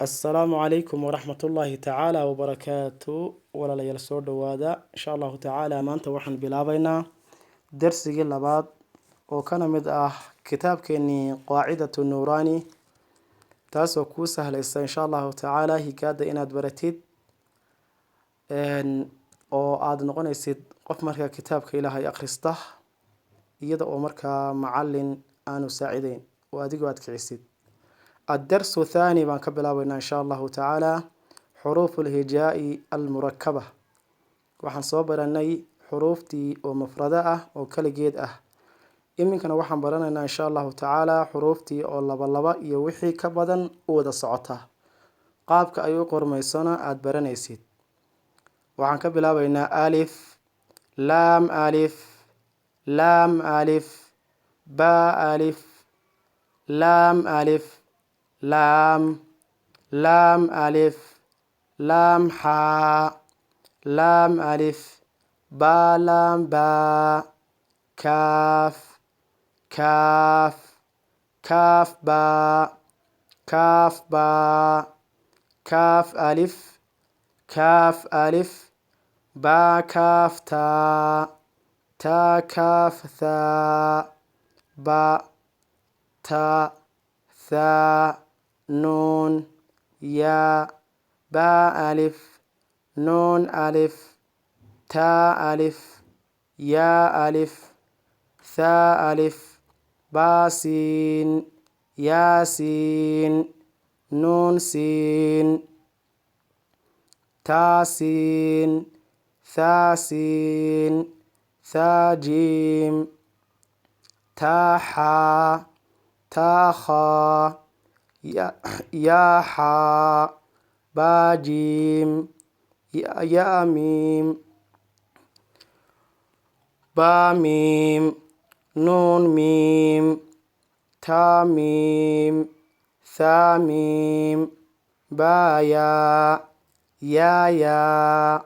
Assalaamu calaykum waraxmatullaahi tacaala wabarakaatu. Walaalayaal, soo dhowaada. Insha Allahu tacaala maanta waxaan bilaabaynaa darsigii labaad oo kana mid ah kitaabkeenii Qaacidatu Nuuraani, taasoo kuu sahlaysa insha Allahu tacaala higaada inaad baratid oo aada noqonaysid qof markaa kitaabka Ilaahay akhrista iyada oo markaa macalin aanu saacideyn oo adigoo aad kicisid. الدرس الثاني baan ka bilaabaynaa insha Allahu tacaala, xuruuf alhijaa'i almurakaba. Waxaan soo baranay xuruuftii oo mufrado ah oo kaligeed ah. Iminkana waxaan baranaynaa insha Allahu tacaala xuruuftii oo laba laba iyo wixii ka badan u wada socota, qaabka ay u qormaysona aada baranaysid. Waxaan ka bilaabaynaa alif, laam, alif, laam, alif, ba, alif, laam, alif, laam, laam, alif, laam, xaa, laam, alif, ba, laam, ba, kaaf, kaaf, kaaf, ba, kaaf, ba, kaaf, alif, kaaf, alif, ba, kaaf, taa, taa, kaaf, thaa, ba, ta, thaa, nuun, yaa, ba, alif, nuun, alif, taa, alif, yaa, alif, thaa, alif, ba, siin, yaa, siin, nuun, siin, taa, siin, thaa, siin, thaa, jiim, taa, xaa, taa, khaa, yaa, xaa, baa, jiim, yaa, miim, baa, miim, nuun, miim, taa, miim, thaa, miim, baa, yaa, yaa, yaa,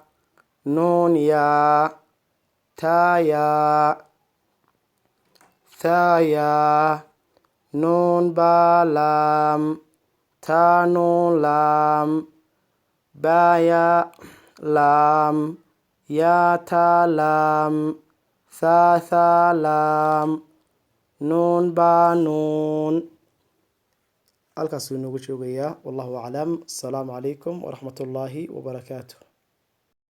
nuun, yaa, taa, yaa, thaa, yaa, nuun, baa, laam, taa, nuun, laam, baa, yaa, laam, yaa, taa, laam, thaa, thaa, laam, nuun, baa, nuun. Halkaasuu inoogu joogayaa. Wallahu aclam. Asalaamu calaykum waraxmat ullaahi wabarakaatu.